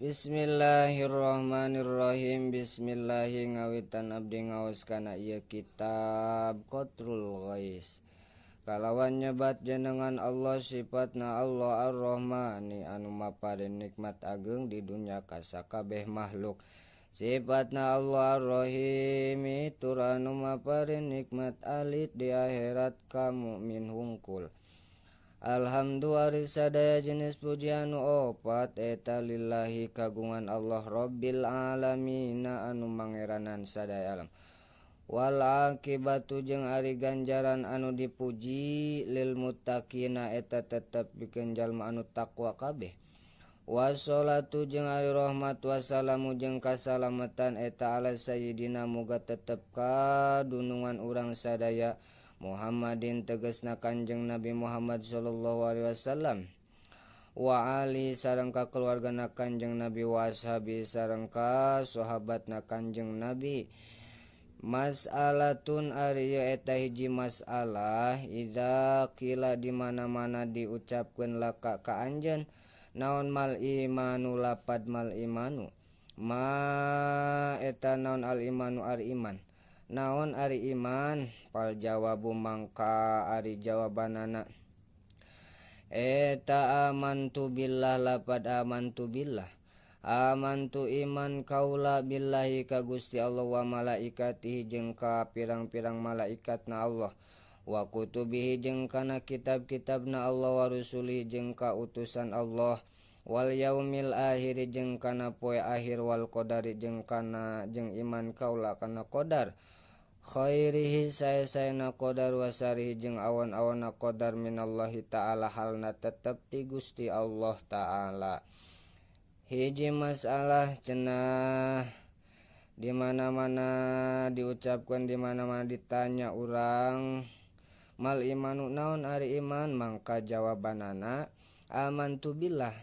Bismillahirrahmanirrahim. Bismillahi ngawitan abdi ngaos kana ieu kitab Qatrul Ghais. Kalawan nyebat jenengan Allah sifatna Allah Ar-Rahmani anu maparin nikmat ageng di dunya ka sakabeh makhluk. Sifatna Allah Ar-Rahimi tur anu maparin nikmat alit di akhirat ka mukmin hungkul. Alhamdulillah sadaya jenis pujian opat eta lillahi kagungan Allah Rabbil alamin anu mangeranan sadaya alam. Wal akibatu jeung ari ganjaran anu dipuji lil muttaqina eta tetep pikeun jalma anu takwa kabeh. Wassalatu jeung ari rahmat wassalamu jeung kasalamatan eta ala sayyidina muga tetep ka dunungan urang sadaya Muhammadin tegasna Kanjeng Nabi Muhammad sallallahu alaihi wasallam wa ali sareng ka keluargana Kanjeng Nabi wa ashabi sareng ka sahabatna Kanjeng Nabi. Mas'alatun ari eta hiji masalah idza qila di mana-mana diucapkeun laka ka anjeun naon mal imanu lapad mal imanu ma eta naon al imanu ari iman. Naon ari iman pal jawabu mangka ari jawabanana eta amantu billah lapad amantu billah amantu iman kaula billahi ka Gusti Allah wa malaikatihi jeung ka pirang-pirang malaikatna Allah wa kutubihi jeung kana kitab-kitabna Allah wa rusulihi jeung ka utusan Allah wal yaumil akhir jeung kana poe akhir wal qadari jeung kana jeung iman kaula kana qadar khairihi sae-saena qadar wa syarihi jeung awan-awanna qadar minallahi ta'ala halna tetep ti Gusti Allah ta'ala. Hiji masalah cenah di mana-mana diucapkeun di mana-mana ditanya urang mal imanu naon ari iman mangka jawabanana amantu billah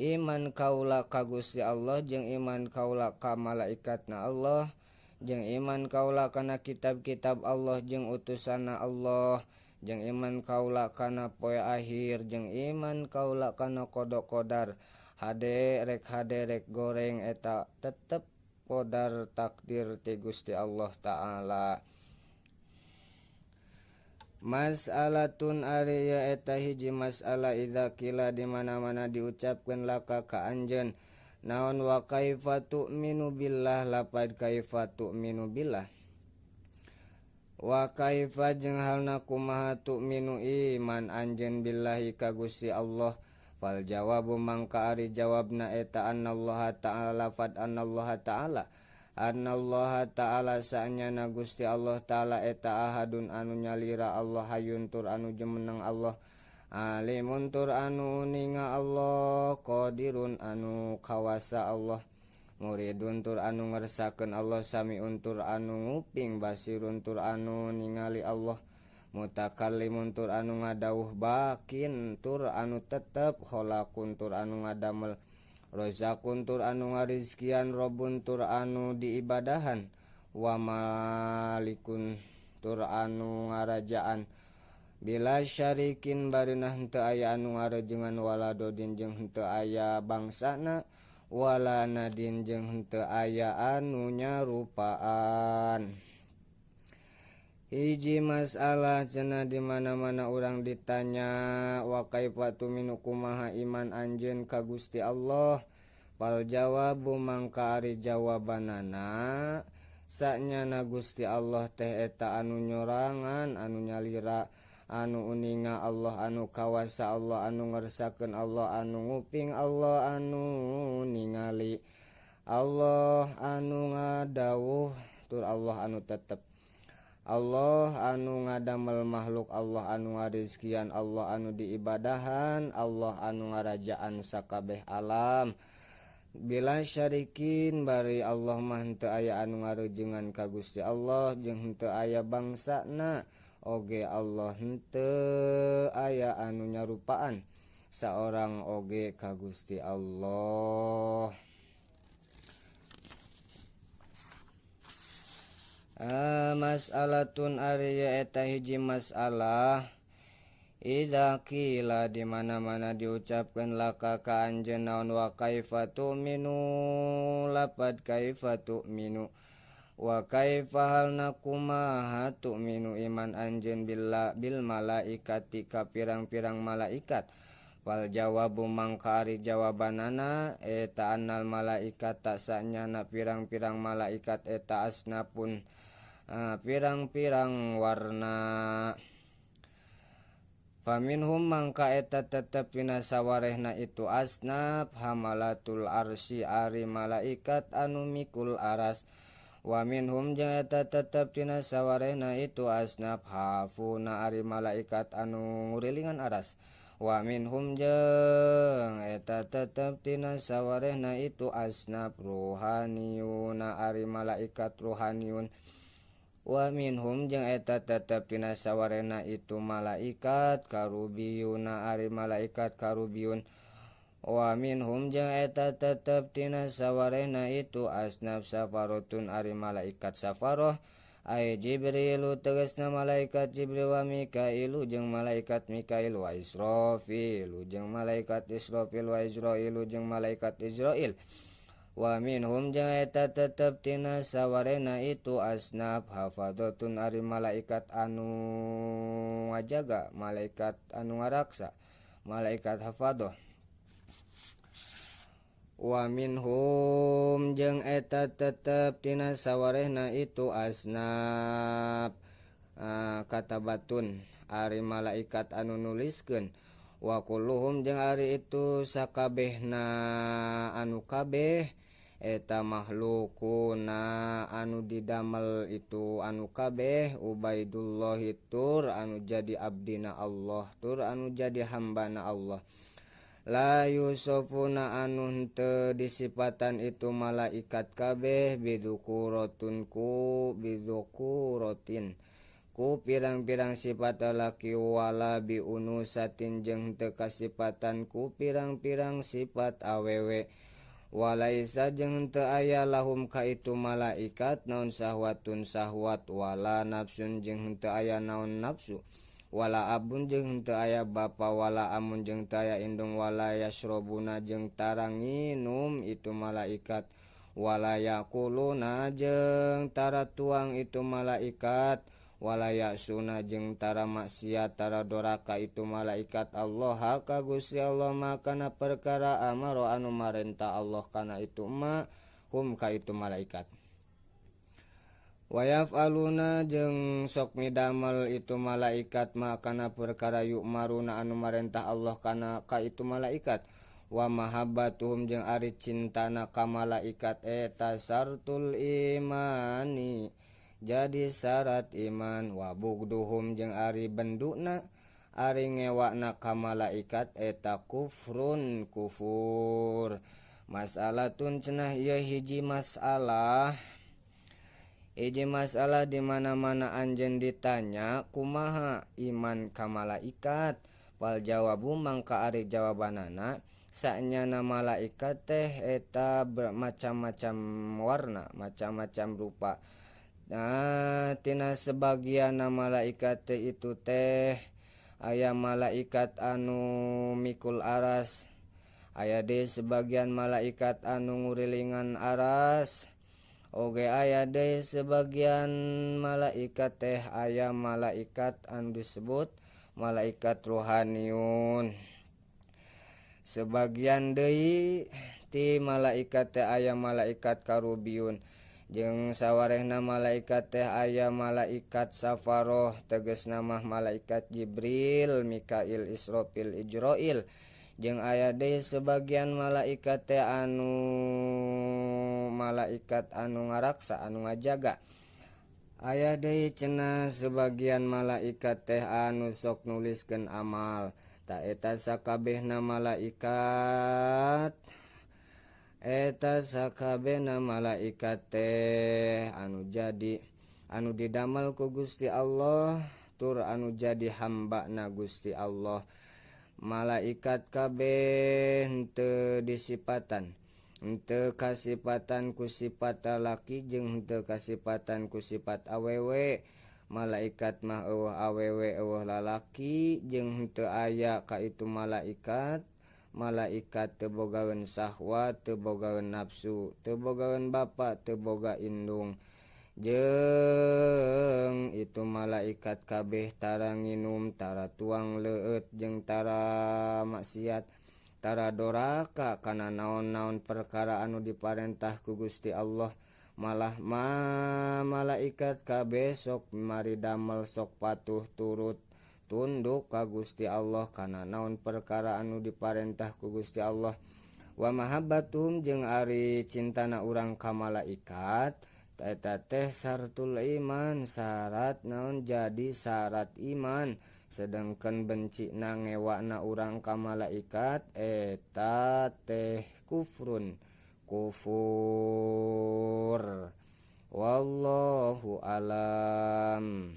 iman kaula ka Gusti Allah jeung iman kaula ka malaikatna Allah jeung iman kaula kana kitab-kitab Allah jeung utusanna Allah jeung iman kaula kana poe akhir jeung iman kaula kana qada qadar hade rek goreng eta tetep qadar takdir ti Gusti Allah ta'ala. Mas'alatun ari eta hiji masalah idza qila di mana-mana diucapkeun laka ka anjeun naon wa kaifa tu'minu billah lapad kaifa tu'minu billah wa kaifa jeung halna kumaha tu'minu iman anjeun billahi ka Gusti Allah fal jawabu mangka ari jawabna eta annallaha ta'ala lafad annallaha ta'ala annallaha ta'ala saenyana Gusti Allah ta'ala eta ahadun anu nyalira Allah hayun tur anu jumeneng Allah alimun tur anu ninga Allah qadirun anu kawasa Allah muridun tur anu ngersakeun Allah samiun tur anu nguping basirun tur anu ningali Allah mutakallimun tur anu ngadawuh bakin tur anu tetep khalaqun tur anu ngadamel rozakun tur anu ngarizkian robun tur anu diibadahan wa malikun tur anu ngarajaan bila syarikin barina henteu aya anu ngarejengan wala dodin jeung henteu aya bangsana wala nadin jeung henteu aya anu nyarupaan. Hiji masalah cenah di mana-mana urang ditanya wa kaifa tuminu kumaha iman anjeun ka Gusti Allah pal jawabu mangka ari jawabanana sanyana Gusti Allah teh eta anu nyorangan anu nyalira anu uninga Allah anu kawasa Allah anu ngersakeun Allah anu nguping Allah anu ningali Allah anu ngadawuh tur Allah anu tetep Allah anu ngadamel makhluk Allah anu ngarizkian Allah anu diibadahan Allah anu ngarajaan sakabeh alam bila syarikin bari Allah mah henteu aya anu ngarejengan ka Gusti Allah jeung henteu aya bangsana oge Allah henteu aya anu nyarupaan saorang oge ka Gusti Allah. Mas'alatun ari eta hiji masalah Idza qila di mana-mana diucapkeun laka ka anjeun naon wa kaifa tu'minu lapad kaifa tu'minu wa kaifa halna kumaha tu'minu iman anjeun bil malaikati ka pirang-pirang malaikat. Fal jawabu mangka ari jawabanana eta annal malaikata sanyana pirang-pirang malaikat eta asnapun pirang-pirang warna. Faminhum mangka eta tetep dina sawarehna itu asnaf hamalatul arsy ari malaikat anu mikul aras. Wa minhum jeung eta tetep dina sawarehna itu asnaf hafuna ari malaikat anu ngurilingan aras. Wa minhum jeung eta tetep dina sawarehna itu asnaf ruhaniyuna ari malaikat ruhaniyun. Wa minhum jeung eta tetep dina sawarehna itu malaikat karubiyuna ari malaikat karubiyun. Wa minhum jeung eta tetep dina sawarehna itu asnaf safarotun ari malaikat safaroh. Ay Jibrilu tegasna malaikat Jibril wa Mikailu jeung malaikat Mikail wa Israfilu jeung malaikat Israfil wa Izrailu jeung malaikat Izrail. Wa minhum jeung eta tetep tina sawarehna itu asnaf hafadzatun ari malaikat anu ngajaga, malaikat anu ngaraksa, malaikat hafadzah. Wa minhum jeung eta tetep tina sawarehna itu asnaf katabatun ari malaikat anu nuliskeun. Wa kulluhum jeung ari itu sakabehna anu kabeh eta makhlukuna anu didamel itu anu kabeh Ubaidullahi tur anu jadi abdina Allah tur anu jadi hambana Allah. La yusufuna anu henteu disipatan itu malaikat kabeh bidukuratun ku bidukuratin ku pirang-pirang sifat lalaki wala biunusatin jeung henteu kasipatan ku pirang-pirang sifat awewe. Walaisa jeung henteu aya lahum ka itu malaikat naon sahwatun sahwat wala nafsun jeung henteu aya naon nafsu wala abun jeung henteu aya bapa wala amun jeung teu aya indung wala yasrobuna jeung tara nginum itu malaikat wala yaquluna jeung tara tuang itu malaikat wala yasuna jeung tara maksiat tara doraka itu malaikat Allah ka Gusti Allah makana perkara amaro anu marenta Allah kana itu ma hum ka itu malaikat. Wa yaf'aluna jeung sok midamel itu malaikat makana perkara yu'maruna anu marentah Allah kana ka itu malaikat. Wa mahabbatuhum jeung ari cintana ka malaikat eta syartul imani jadi syarat iman. Wa bugduhum jeung ari benduna ari ngewakna ka malaikat eta kufrun kufur. Masalatun cenah ieu hiji masalah. Hiji masalah di mana-mana anjeun ditanya kumaha iman ka malaikat. Fal jawabu mangka ari jawabanana sanyana malaikat teh eta bermacam-macam warna, macam-macam rupa. Nah, tina sebagian malaikat teh itu teh aya malaikat anu mikul aras, aya deui sebagian malaikat anu ngurilingan aras. Oge aya deui sebagian malaikat teh aya malaikat anu disebut malaikat ruhaniun. Sebagian deui ti malaikat teh aya malaikat karubiyun. Jeung sawarehna malaikat teh aya malaikat safaroh tegasna mah malaikat Jibril, Mikail, Israfil, Ijrail. Jeung aya deui sebagian malaikat teh anu malaikat anu ngaraksa anu ngajaga. Aya deui cenah sebagian malaikat teh anu sok nuliskeun amal. Ta eta sakabehna malaikat eta sakabehna malaikat teh anu jadi anu didamel ku Gusti Allah tur anu jadi hambana Gusti Allah. Malaikat kabeh henteu disipatan, henteu kasipatan ku sifat lalaki jeung henteu kasipatan ku sifat awewe. Malaikat mah eueuh awewe eueuh lalaki jeung henteu aya ka itu malaikat. Malaikat teu bogaeun syahwat, teu bogaeun nafsu, teu bogaeun bapa, teu boga indung. Jeung itu malaikat kabeh tara nginum, tara tuang leueut jeung tara maksiat, tara doraka kana naon-naon perkara anu diparentah ku Gusti Allah. Malah ma malaikat kabeh sok mari damel sok patuh turut tunduk ka Gusti Allah kana naon perkara anu diparentah ku Gusti Allah. Wa mahabbatum jeung ari cintana urang ka malaikat eta teh syaratul iman, syarat naon jadi syarat iman. Sedangkan bencina ngewakna urang ka malaikat eta teh kufrun, kufur. Wallahu alam.